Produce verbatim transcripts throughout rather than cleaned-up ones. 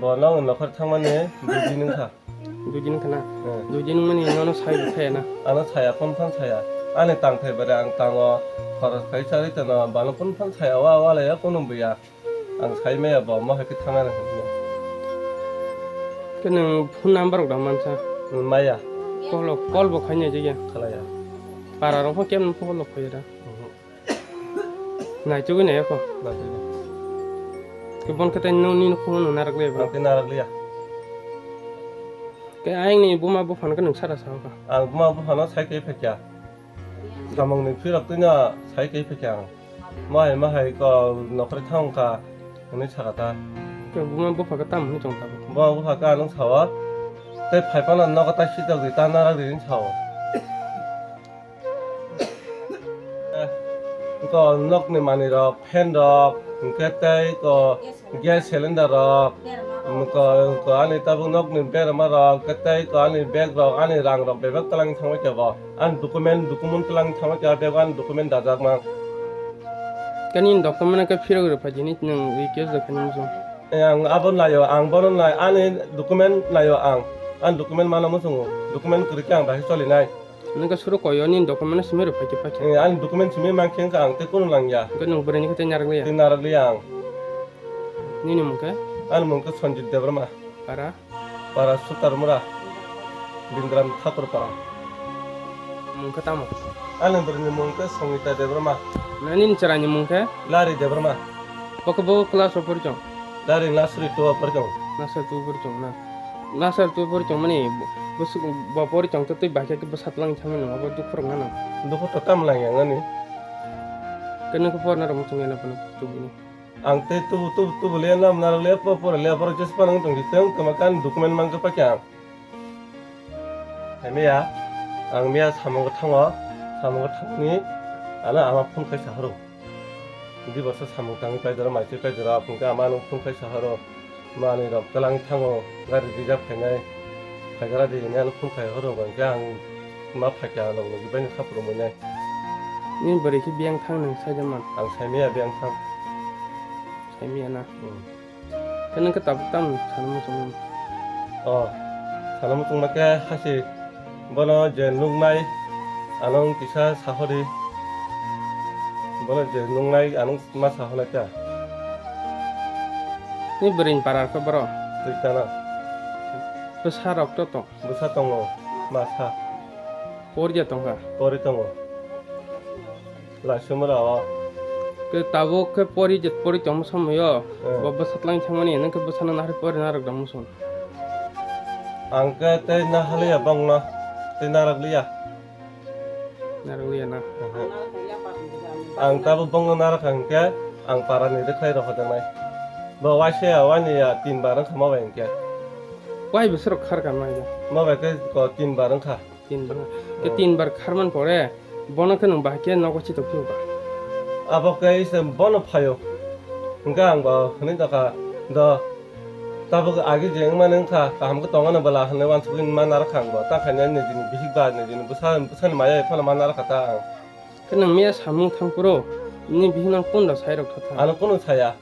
Bo nokni nokhor thangmani dui din wngkha. Dui din wngkha na? Hmm. Dui din wngmani nono sai bo khaya na? Ano saya, phone phano saya. Ani tang thai bare ang tango, khorok khai charwi tano, bano phone phano saya, wa, wa laya, kunu buya. Ang sai maya bo, mo hai khe thangna hinwi. Khe nwng phone number rok da mansa? Hmm, maya. Call rok, call bo khaina jaya? Khalaya. Para rok pho kemno phone call rok khaya da? Mhm. Naichugwi naiyakho. Naichugwi. Khe bon khe tei nini nukhungo nwng narwk liya ba? Ang khe narwk liya. Khe ayangni buma buphano khe nwng sara sao kha? Ang buma buphano sai khe phaikha. Samungni phirok twino sai khe phaikha ang. Mahai mahai ko nokhorwi thang kha hwnwi sakha ta. Khe buma bupha khe tamo hwnwi chong tabuk? Buma bupha khe anw sao. Tei phai phano nogo ta sitok di, ta narwk di hwnwi sao. Ko nokni manwi rok, fan rok, hwnkhe tei ko gas cylinder rok, ko, ko ani tabuk nokni berma rok, hwnkhe tei ko ani bag rok, ani rang rok bebak twlangwi thangwi kebo. Ani document, document twlangwi thangwi kebo, bag ani document dajak mang. Khe nini document khe phirok rw phai di, nini nwng request rw kha nini muchung. Eh, ang abo naio, ang bono nai, ani document naio ang. Ani document mano muchungo, document kwrwi khe ang bahai cholinai. Nokha suru koyo nini document simi rw phai khe phai khe. Eh, ani document simi mankhe wngkha ang tei kunu langya. Hwnkhe nwng bwrwini khe tei narwk liya? Tei narwk liya ang. Nini mung khe? Ani mung khe Sanjit Debbarma. Para? Para Sutarmura. Bindram Thakur Para. Mung khe tamo? Ani bwrwini mung khe Songita Debbarma. Na nini chwraini mung khe? Lari Debbarma. Bo khe bo class o pori chong? Dari nursery two o pori tongo. Nursery two o pori tongo na? Nursery two o pori tongmani bo, bo, bo pori tongtwi twi bahai khe bwsa twlangwi thangmani abo dukhu rwngna nang. Dukhu to tamo nang yang ani. Khe nokhe porna rwmung chwngya na phano tubuni. Ang tei tubu, tubu, tubu le nam narwk le po, pora le borok jesa phano wng tong di tong tongma khe ani document mang khe pakhe ang. Hai miya, ang miya samung thango, samung thangni ano ama phone khai sahoro. Di borsa samung tangwi paidoro, mai se paidoro, hwnkhe ama ano phone khai sahoro. Manwi rok twlang thango, gari reserve khainai. Phaikara di hwnwi ano phone khai horo, hwnkhe ang ma phaikha ano logi bai khaphuru mwnai. Nini bwrwi khe biyang thang nwng sai da man? Ang sai miya biyang thang. Sai miya na? Hmm. Khe nwng khe tabuk tamo sana muchungmani? O, sana muchungma khe hasi bono je nuknai ano wng kisa sahori. Bono je nuknai ano ma sahonai ta. Ni bwrwini para khe boro? Twi tana. Bwsa rok to tong? Bwsa tongo, masa. Pori je tongkha? Pori tongo. Laisumura o. Ke tabuk khe pori je pori tongma somoi o. Eh. Bo bwsa twlang thangmani, nwng khe bwsano nahari pori narwk da muchung. Ang khe tei nahaliya bongno, tei narwk liya. Narwk liya na? Oho. Ang tabuk bongno narwk kha hwnkhe, ang parani rwkhlai rok hojaknai. Bo waisa ya, wani ya, tin bar wngkha ma bai hwnkhe. Wai bwswk rok khar kha ma ya? Ma bai khe ko tin bar wngkha. Tin bar. Khe tin bar kharman pore bono khe nwng bahai khe nogo chitok phiyo ba? Abo khe ise bono phaio. Hwnkhe ang bo hwnwi tongkha, do tabuk agi je wngmani wngkha, kaham khe tongmani bwla hwnwi uansugwi ma narwkha ang bo. Ta khaina nijini bihik ba nijini bwsa, bwsani maya phano ma narwkha ta ang. Khe nwng miya samung thang phuru nini bihik no kunda sai rok tha tha? Ano kunu saya.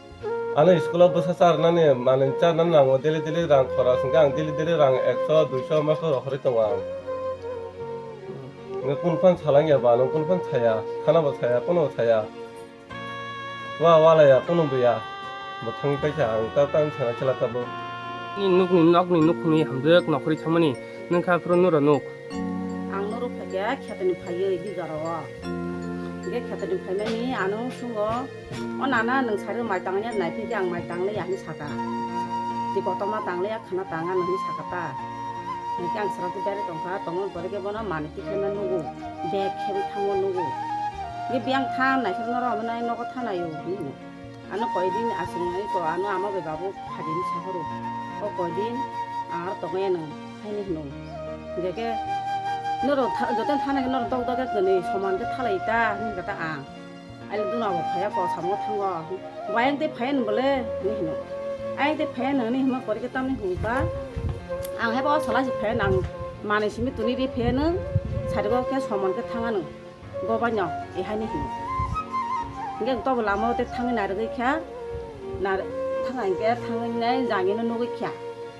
Ano school o bwsa charwnani manwi charwnani nango, daily daily rang khorok hwnkhe ang daily daily rang ekso duiso ma khorok horwi tongo ang. Hwnkhe kunu phano salangya ba, ano kunu phano saya, khana bo saya, kunu bo saya. Wa walaya kunu buya, bo thangwi paikha ang ta tang sana chwla tabuk. Nini nukni nokni nukhungni hamjwk nokhorwi thangmani nwngkha phuru nuro nuk. Ang norok phaikha khetoni phaiwi di jora o. Hwnkhe khetoni phaimani ano sungo, "O nana, nwng sari mai tangya nai phikhe ang mai tanglaiya," hinwi sakha. Tei kotorma tanglaiya, khana tanga nw hinwi sakha ta. Hwnkhe ang swrapwi berwi tongkha, tongmani pore khe bono manwi tikhlaima nugo, bag khebwi thangma nugo. Hwnkhe biyang tha naisik norok hinwi nogo tha naio hinwi hino. Ano koidin aswk nai ko ano ama bai babu phadi hinwi sahoro. O koidin ang aro tongmani haini hino. Hwnkhe norok tha-, jotono thana khe norok dok dok khe kwnwi soman khe thalai ta hinwi khe ta ang. Ani duna bo phaiya ko samo thango. Bayang tei phaiya ni bole hinwi hino. Ayang tei phaiya ni hinwi hima pore khe tamni hwnba. Ang haiba o sala se phaiya nang manwi simi tuni ri phaiya no sari go khe soman khe thanga no. Go bai no, e hai ni hino. Hingke tobo lama o te thangwi narwgwi kha, nar-, Thang hingke thangwi nai jangino nugwi kha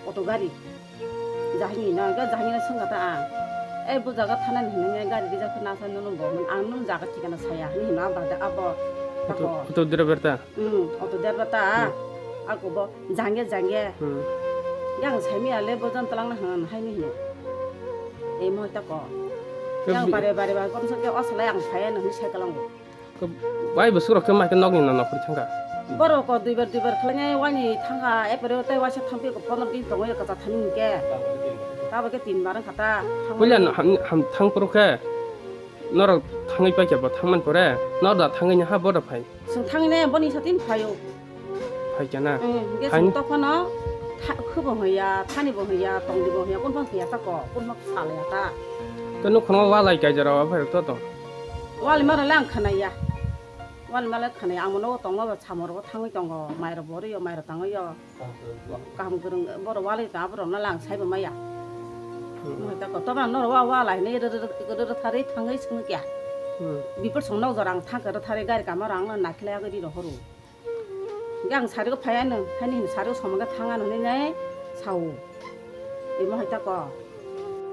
auto gari. Jahini no hingke jahini no swngkha ta ang. E bo jaga thanani hinwi nai gari rijak khe nasa nono bo hwn ang nung jaga thikana saya hinwi hino ang bade abo. Auto, tako. Auto driver ta? Hmm, auto driver ta. Hmm. Ako bo jangge jangge. Hmm. Yang saimi ale bo jan talang na hwn haini hino. E mo tako. Yang bare bare ba komsa ke osalai ang saya nang sai kalang. Bai bwswk rok khe mai khe nokni no nokri thangkha. Borok ko duibar duibar khlainai waini thangkha, epore tei waisa thangpi ko pondro din tongo ya kacha thani hwnkhe. Tabo khe tin bar wngkha ta. Puila no ham, ham thang phuru khe norok thangwi paikha bo thangmani pore nor da thangwi ha boda phai. Chwng thangwi ne boni satin phaio. Phaikha na? Hmm, hwnkhe chwng tophano tha-, khubo hwnya, thani bo hwnya, tongdi bo hwnya, kunphang thwya ta ko, kunphang salya ta. Khe nukhungo walai kaijaro aphai rok to to. Walima rok le ang khwnaya. Walima le khwnaya, ang nogo tongma ba samung rogo thangwi tongo, mai rok bo rwio, mai rok tangwi o. Kaham kwrwng borok walai ta borok no lang saibo maya. Hmm. Mo ta ko to ba norok wa walai ne rw rw rw rw thari thangwi swngkya. Hmm. Bipor song nok jorang thangkha rw thari gari kama rang no nakhilai agwi ri rohoro. Hingke ang sari o phai ano, haini hini sari o somang khe thang ano hinwi nai sao. Imo hai ta ko.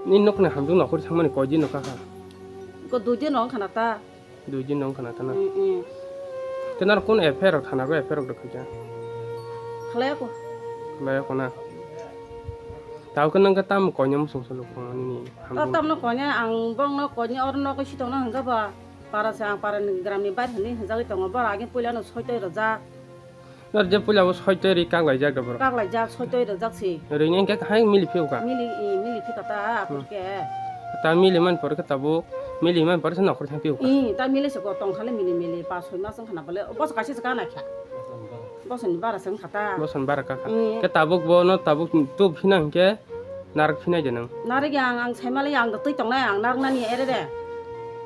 Nini nokni hamjwk nokhor thangmani koi din no kakha? Ko dui din no wngkha na ta. Dui din no wngkha na ta na? Mm, mm. Te nang kun F I R rok thana rw F I R rok rwkha khe? Khlai ako. Khlai ako na. Tao khe nang khe tam koi no musung solo ko nini hamjwk. Tam no koi no ang bong no koi no or no koi si tong na hingka ba. Para se ang para ni gram ni bai thani hwnjagwi tongo, borok agini puila no soitoi rwjak. Nor je puila bo soitoi ri kak laijak da borok. Kak laijak, soitoi rwjak se. Rini hingke hai mili phiyok ka? Mili, i, mili phika ta, hmm, apor ke. Ta mili man por ke tabuk, mili man por se nokor thang phiyok ka? I, ta mili se ko tong khale mili mili, pa soi mas wngkha na bole, bos kaisa se ka naikha. Bosoni bara se wngkha ta. Bosoni bara kaka. I. Ke tabuk bo no tabuk tu phina hingke. Narwk phinai de nwng? Narwk ya ang, ang saimalai ang twi tongnai ang narwknani ere de.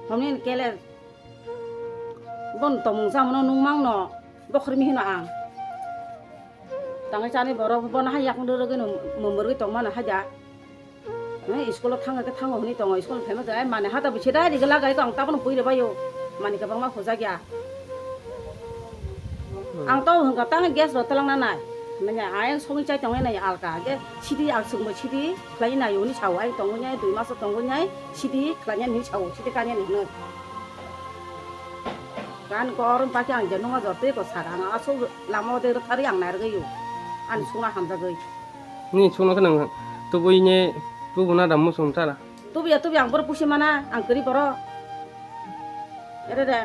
Homni kele. Bon tomung samano nung mangno. Bokhormi hino ang. Tangwi chani borok bono hai yakung rwrwgwi no mwmwrwi tongmano hai da. School o thangkhe thango hwnwi tongo, school phaima jai mani hata bwse dai rigi lagai tong tabukno pui rwbaio. Mani kwbangma hujak ya. Hmm. Ang to hwnkha tang gas rok twlang na nai. Manya ayang sogwi chai tongwi nai alka. Ge sidi ang chwngbo sidi khlai nai hwnwi sao. Ayang tongwi nai dui maso tongwi nai sidi khlai nai hwnwi sao. Sidi kanya ni hwnwi. Gan ko orom pakhe ang je nungma jor tei ko saka ang asuk lama o de rwthari ang nai rwgwi o. Ani sungna hamjagwi. Ni sungno khe nang tubui ni tubu na da musung tara. Tubuya tubuya ang borok pusi mana ang kwrwi borok. Ere de.